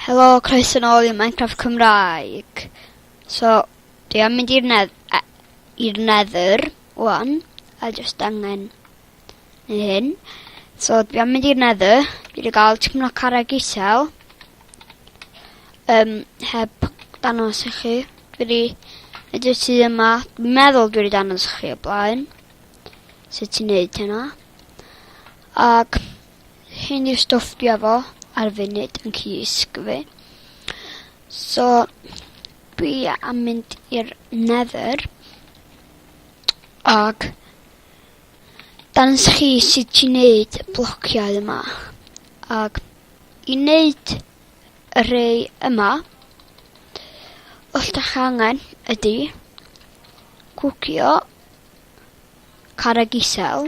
Helo, croeso nôl i Minecraft Cymraeg. So, dwi am mynd i'r neth i'r nether, wan, a just angen neu hyn. So, dwi am mynd i'r nether, dwi wedi gael tipyn o carreg isel, um, heb danos i chi. Dwi wedi neud y tŷ yma, dwi'n meddwl dwi wedi danos i chi o blaen, sut ti'n neud hynna. Ac Hyn yw'r stwff dwi efo ar y funud yn cysg fi. So, dwi am mynd i'r nether ac dangos chi sut ti'n neud y blociau yma. Ac i wneud y rhei yma, os da chi angen ydy cwcio carreg isel.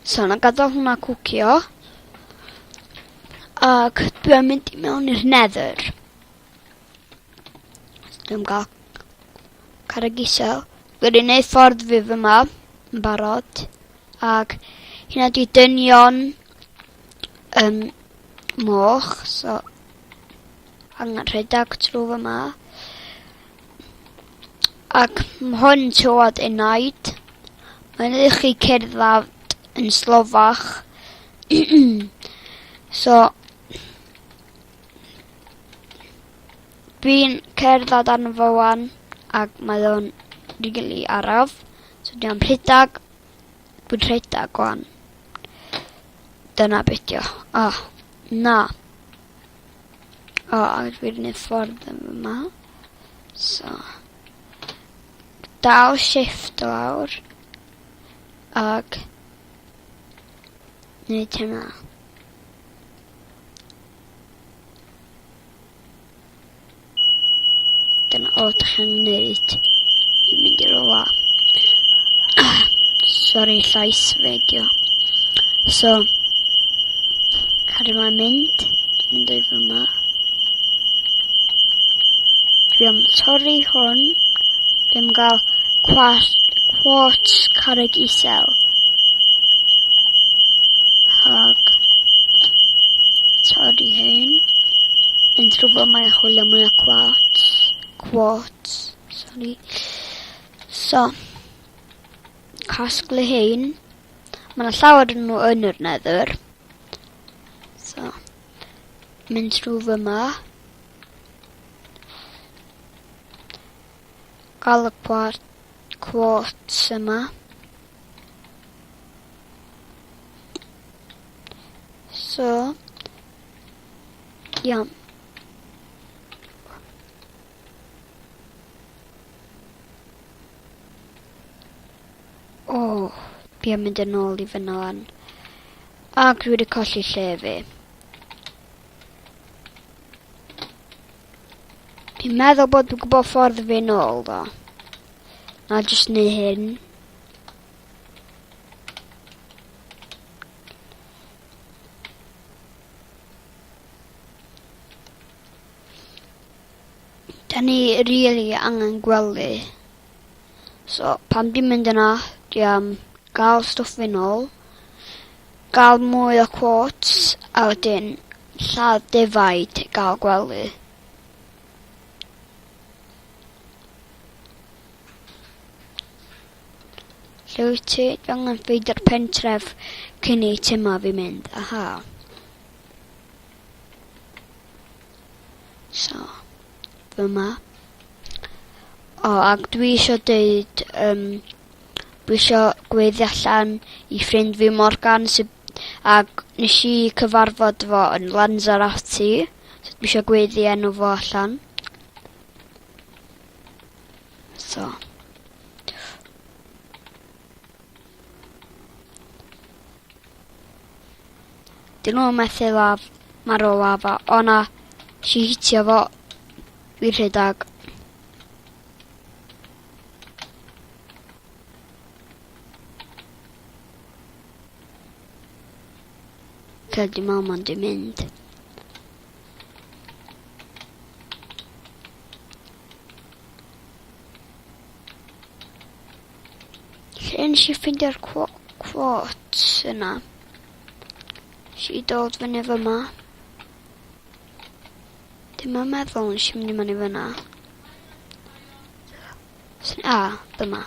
So na gadael hwnna cwcio. Ac dwi'n mynd i mewn i'r nether. Dwi'n gael carreg isel. Dwi wedi gwneud ffordd fi fyma yn barod. Ac hynna di dynion um, moch. So angen rhedeg trwy fyma. Ac ma' hwn tywod enaid. Mae'n i chi cerdded yn slofach. So dwi'n cerdded arno fo wan ac mae o'n rili araf. So dwi am rhedeg. Dwi'n rhedeg wan. Dyna beth dio. Oh, na. O, a dwi wedi gwneud ffordd yn yma. So, dal shift lawr. Ac, wneud hynna. Dyna o ydych chi'n wneud i mynd i'r ola. Ah, sorry, llais fideo. So, cario mlaen mynd. Mynd o'i fyma. Dwi am torri hwn. Dwi am gael quartz carreg isel. Ag torri hyn. Mynd trwy fo mae'n chwilio mwy o quartz. Quartz, sorry. So, casglu hein. Mae yna llawer yn nhw yn yr nether. So, mynd trwy fyma. Gael y quartz yma. So, iawn. O, oh, fi am mynd yn ôl i fyny lan. Ac dwi wedi colli lle fi. Fi'n meddwl bod dwi'n gwybod ffordd fi nôl, ddo. Na, jyst neu hyn. Da ni really angen gwely. So, pan dwi'n mynd yna, dwi am gael stwff fi nôl, gael mwy o quartz, a wedyn lladd defaid, gael gwely. Lle wyt ti? Dwi angen ffeindio'r pentref cyn i tyma fi mynd. Aha. So, fyma. O, ac dwi eisiau deud, um, dwi eisiau gweiddi allan i ffrind fi Morgan, sydd, ac nes i cyfarfod fo yn Lanzarote. So dwi eisiau gweiddi enw fo allan. So. Dyn nhw'n methu laf, marw o lafa. O na, si hitio fo. Dwi'n rhedeg. Lle di mam di mynd? Lle nes i ffeindio'r quartz yna? Nes i dod fyny fyma. Dim yn meddwl nes i mynd i mewn i fyna. A, dyma.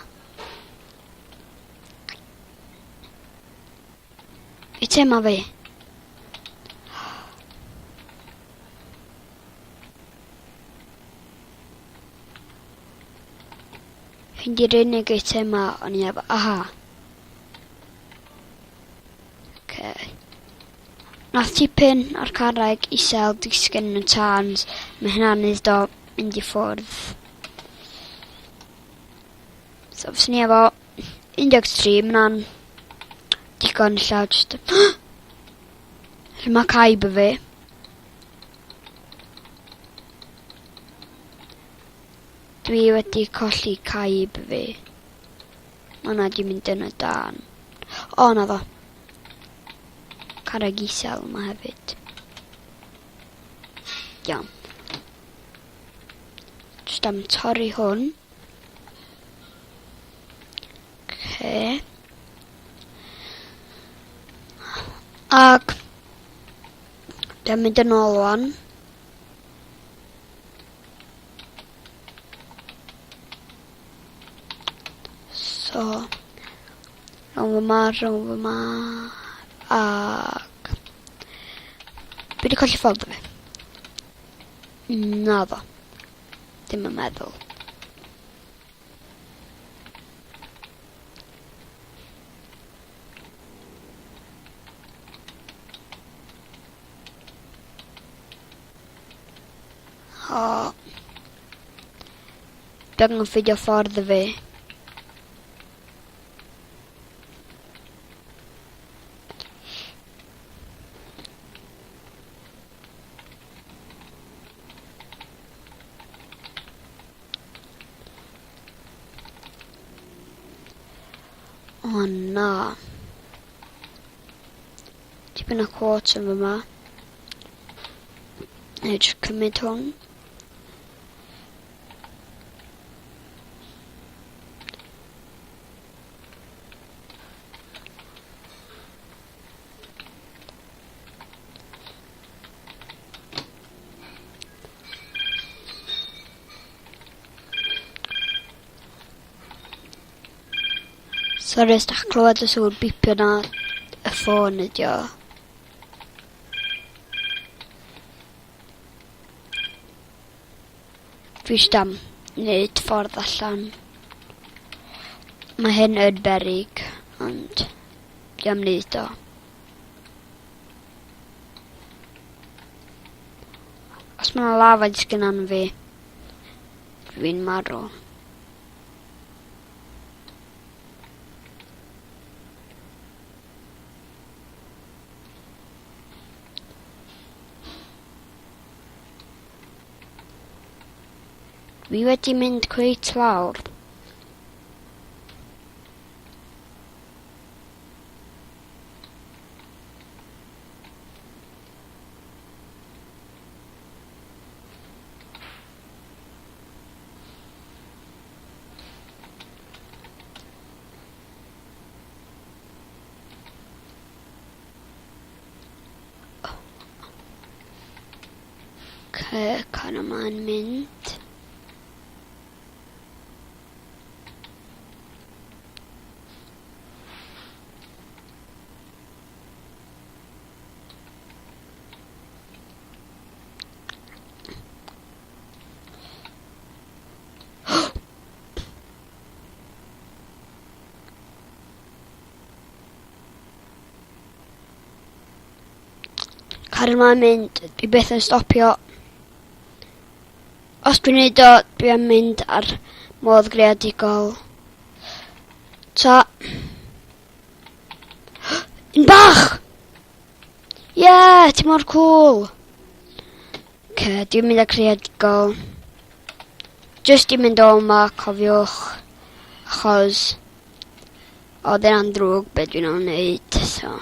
Eitema fi. Hyn di'r unig eitema o'n i efo. Aha. Okay. Nath tipyn o'r carreg isel disgyn yn y tân. Mae hynna'n neud o mynd i ffwrdd. So fyswn i efo 13, mae hwnna'n digon ella jyst... Lle mae caib y fi? Dwi wedi colli caib fi. Mae hwnna di mynd yn y dan. O, na ddo. Carreg isel yma hefyd. Iawn. Jyst am torri hwn. Okay. Ac dwi'n mynd yn ôl wan. So, rhwng fy ma, rhwng fy ma, ac... Dwi wedi colli ffordd fi. Naddo. Dim yn meddwl. O. Dwi angen ffeindio ffordd fi. O na. Tipyn o quartz yn fyma. Neu jyst cymryd hwn. Sori os dach clywed y sŵn bipio na y ffôn ydi o. Dwi jyst am wneud ffordd allan. Mae hyn yn beryg, ond dwi am wneud o. Os mae yna lafa disgyn arno fi, dwi'n marw. Dwi wedi mynd cweit lawr. Okay, car yma'n mynd. Car yma'n mynd, dwi byth yn stopio. Os dwi'n neud o, dwi am mynd ar modd greadigol. Ta. Un bach! Ie, yeah, ti mor cool! Ok, dwi'n mynd ar creadigol. Just i mynd o yma, cofiwch. Achos oedd e'n drwg beth dwi'n o'n wneud, so.